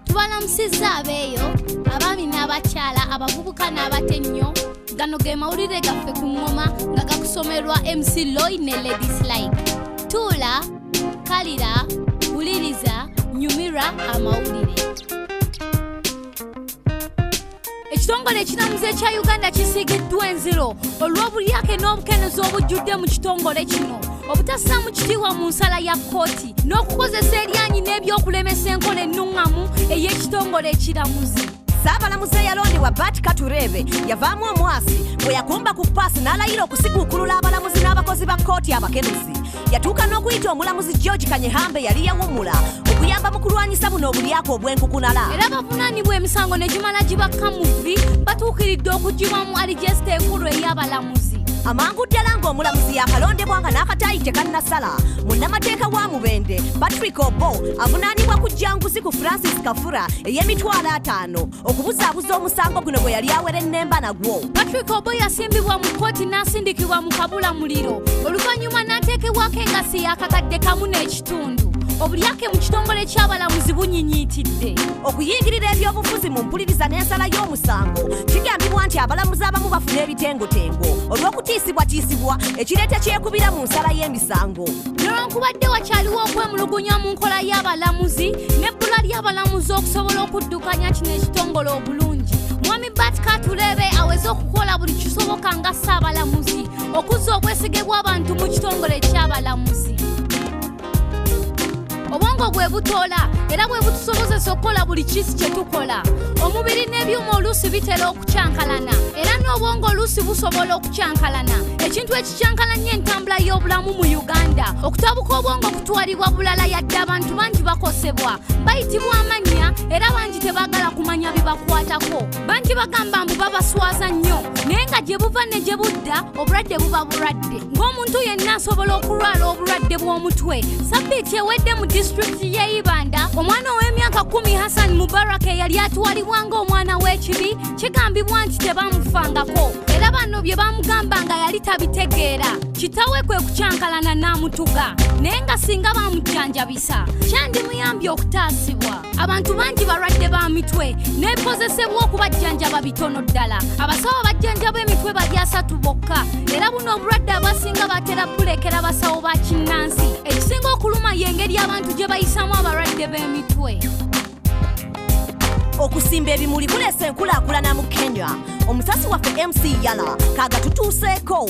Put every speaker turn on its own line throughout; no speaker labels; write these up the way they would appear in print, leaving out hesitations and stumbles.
Tubalamusizza abeeyo, abaami n'abakyala, abavubuka n'abato ennyo. Gano ge mawulire gaffe ku ŋŋoma nga gakusomerwa MC Loy ne Ladies Like. Tuula, kalira, wuliriza, nyumirwa amawulire. Ekitongole ekiramuzi ekya Uganda kisiigiddwa enziro olw'obulyake n'obukenuzi obujjudde mu kitongole kino, obutassaamu kitiibwa mu nsala ya kkooti, n'okukozesa eryanyi n'ebyokulemesa enkola ennuŋŋamu ey'ekitongole ekiramuzi.
Ssaabalamuzi eyalondebwa Bart Katureebe yavaamu omwasi bwe yakumba ku ppaasi n'alayira okusiguukulula abalamuzi n'abakozi ba kkooti abakenuzi. Yatuuka n'okuyita omulamuzi George Kanyehambe yali yawummula okuyamba mu kulwanyisa buno obulyake obw'enkukunala.
Era bavunaanibwa emisango ne gimala gibakka mu vvi, batuukiridde okuggyibwa mu alijesita enkulu ey'abalamuzi.
Amangu ddala ng'omulamuzi yakalondebwa nga n'akataayi tekannasala, munnamateeka wa Mubende Patrick Obo avunaanibwa kujja nguzi ku Francis Kafura ey'emitwalo 50 okubuzaabuza omusango guno gwe yali awera ennemba nagwo.
Patrick Obo yasimbibwa mu kkooti n'asindikibwa mu kabula muliro, oluvannyuma n'ateekebwako engasi y'akakadde 1.5. Obulyake mu kitongole ky'abalamuzi bunyinyiitidde.
Okuyingirira ebyobufuzi mu mpuliriza n'ensala y'omusango, kigambibwa nti abalamuzi abamu bafuna ebitengotengo olw'okutiisibwatiisibwa, ekireeta kyekubira mu nsala y'emisango.
Newankubadde wakyaliwo okwemulugunya mu nkola y'abalamuzi n'ebbula ly'abalamuzi okusobola okuddukanya kino ekitongole obulungi, Mwami Bart Katureebe aweze okukola buli kisoboka nga ssaabalamuzi okuzza obwesige bw'abantu mu kitongole eky'abalamuzi. Obwongo bwe butoola era bwe butusobozesa okukola buli kisi kye tukola. Omubiri n'ebyuma oluusi bitera okukyankalana, era n'obwongo oluusi busobola okukyankalana, ekintu ekikyankalanya entambula y'obulamu mu Uganda. Okutabuka obwongo kutwalibwa bulala, yadde abantu bangi bakosebwa, bayitibwa amannya, era bangi tebaagala kumanya bibakwatako. Bangi bagamba mbu babaswaza nnyo, naye nga gye buva ne gye budda, obulwadde buba bulwadde, ng'omuntu yenna asobola okulwala obulwadde bw'omutwe. Sabbiiti ewedde mu disitulikiti y'e Ibanda, omwana ow'emyaka 10 Hassan Mubarak eyali atwalibwa ng'omwana w'ekibi, kigambibwa nti tebamufangako, era bano bye bamugamba nga yali tabitegeera. Kitawe kwe kukyankalana n'amutuga, naye nga singa bamujjanjabisa kyandimuyambye okutaasibwa. Abantu bangi balwadde ba mitwe n'ebikozesebwa okubajjanjaba bitono ddala. Abasawo bajjanjaba emitwe bali 30 bokka, era buno obulwadde abasinga batera bulekera basawo ba kinnansi. Ekisinga okuluma y'engeri abantu gye bayisamu abalwadde b'emitwe.
Okusimba ebimuli kuleesa enkulaakulana mu Kenya. Omusasi waffe MC Yala kaagatutuuseeko.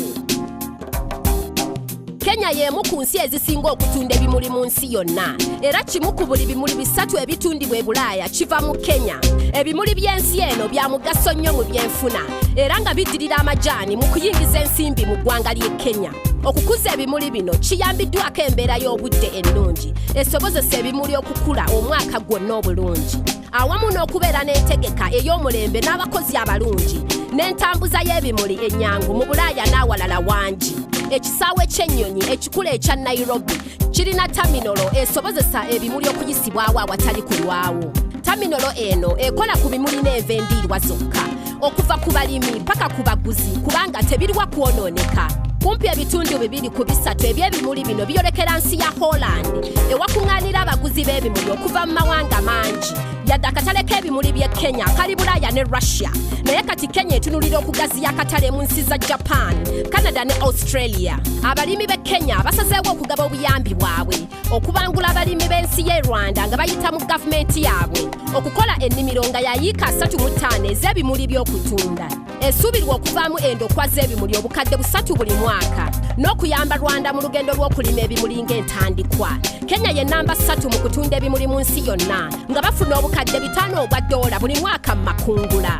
Kenya y'emu ku nsi ezisinga okutunda ebimuli mu nsi yonna, era kimu ku buli bimuli bisatu ebitundibwa e Bulaaya kiva mu Kenya. Ebimuli by'ensi eno bya mugaso nnyo mu byenfuna, era nga biddirira amajaani mu kuyingiza ensimbi mu ggwanga ly'e Kenya. Okukuza ebimuli bino kiyambiddwako embeera y'obudde ennungi esobozesa ebimuli okukula omwaka gwonna obulungi, awamu n'okubeera n'entegeka ey'omulembe n'abakozi abalungi n'entambuza y'ebimuli ennyangu mu Bulaaya n'awalala wangi. Ekisaawe ky'ennyonyi ekikulu ekya Nairobi kirina taminolo esobozesa ebimuli okuyisibwawo awatali kulwawo. Taminolo eno ekola ku bimuli n'enva endiirwa zokka, okuva ku balimi paka ku baguzi, kubanga tebirwa kwonooneka. Kumpi ebitundu bibiri ku bisatu eby'ebimuli bino byolekera nsi ya Holland, ewakuŋŋaanira abaguzi b'ebimuli okuva mu mawanga mangi. Yadde akatale k'ebimuli by'e Kenya kali Bulaaya ne Russia, naye kati Kenya etunulira okugaziya akatale mu nsi za Japan, Canada ne Australia. Abalimi b'e Kenya basazeewo okugaba obuyambi bwabwe okubangula abalimi b'ensi y'e Rwanda nga bayita mu gavumenti yaabwe okukola ennimiro nga yayiika 35 ez'ebimuli by'okutunda, esuubirwa okuvaamu endokwa z'ebimuli 300,000 buli mwaka, n'okuyamba Rwanda mu lugendo lw'okulima ebimuli ng'entandikwa. Kenya ye namba 3 mu kutunda ebimuli mu nsi yonna, nga bafuna 500,000 obwa ddoola buli mwaka mu makungula.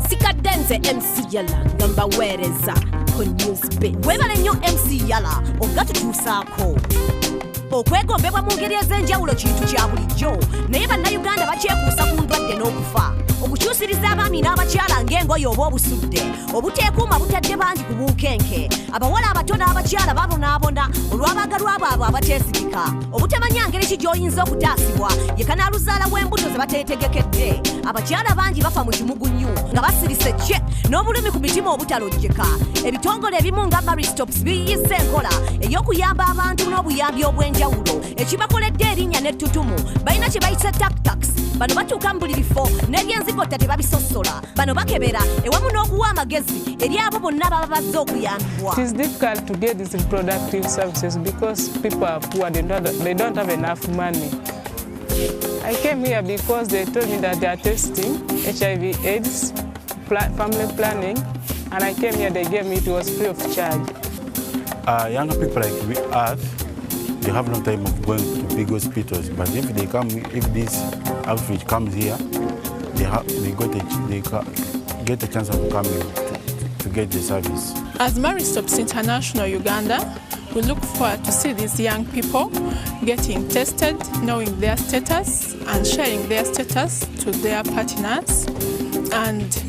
Sigadde nze MC Yala nga mbaweereza ku Newsbeat.
Webale nnyo MC Yala ogatutuusaako. Okwegombebwa mu ngeri ez'enjawulo kintu kya bulijjo, naye Bannayuganda bakyekuusa ku ndwadde n'okufa okukyusiriza abaami. abaami n'abakyala ng'engoye oba obusudde. Obuteekuuma butadde bangi ku bunkenke. Abawala abato n'abakyala babonaabona olw'abaagalwa baabwe abateesigika. Obutamanya ngeri ki gy'oyinza okutaasibwa ye kanaaluzaala w'embuto ze bateetegekedde. Abakyala bangi bafa mu kimugunyu nga basirise kye n'obulumi ku mitima obutalojjeka. Ebitongole ebimu nga Marie Stopes biyiyizza enkola ey'okuyamba abantu n'obuyambi obw'enjawulo ekibakoledde erinnya n'ettutumu. Balina kye bayita tak-taks. Bano batuuka mu buli bifo n'ebyenzigotta tebabisosola. Bano bakebera ewamu n'okuwa amagezi eri abo bonna baba bazze okuyambibwa.
It is difficult to get these reproductive services because people are poor, they don't have enough money. I came here because they told me that they are testing HIV, AIDS, family planning, and I came here, they gave me, it was free of charge.
Younger people like we are, they have no time of going to big hospitals, but if they come, if this outreach comes here, they get a chance of coming to get the service.
As Marie Stopes International Uganda, we look forward to see these young people getting tested, knowing their status and sharing their status to their partners, and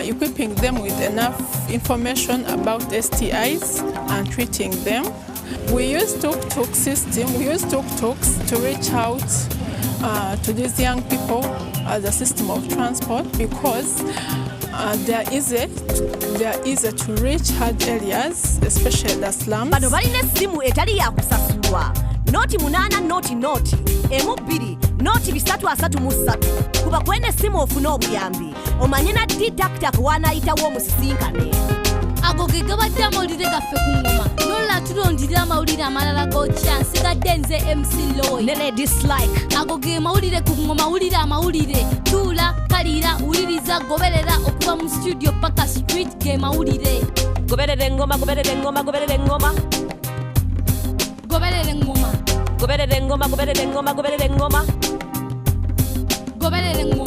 equipping them with enough information about STIs and treating them. We use tuk-tuk system, we use tuk-tuks to reach out to these young people as a system of transport because they are easy to reach hard areas, especially the slums.
Bano balina essimu etali ya kusasulwa. 08 0 0 2 0 3 3 3. Kuba kwene essimu ofune obuyambi. Omanye na ddi tak-tak w'anaayitawo omusisinkane.
Ago ge gabadde amawulire gaffe ku ngoma. Nola tulondirira amawulire amalala g'okya. Nsigadde nze MC Loy.
Ne Lady Slike.
Ago ge mawulire ku ngoma, wulira amawulire. Tuula, kalira, wuliriza, goberera okuva mu studio paka street ge mawulire.
Goberera engoma, goberera engoma, goberera engoma.
Goberera engoma.
Goberera engoma, goberera engoma, goberera engoma.
Goberera engoma.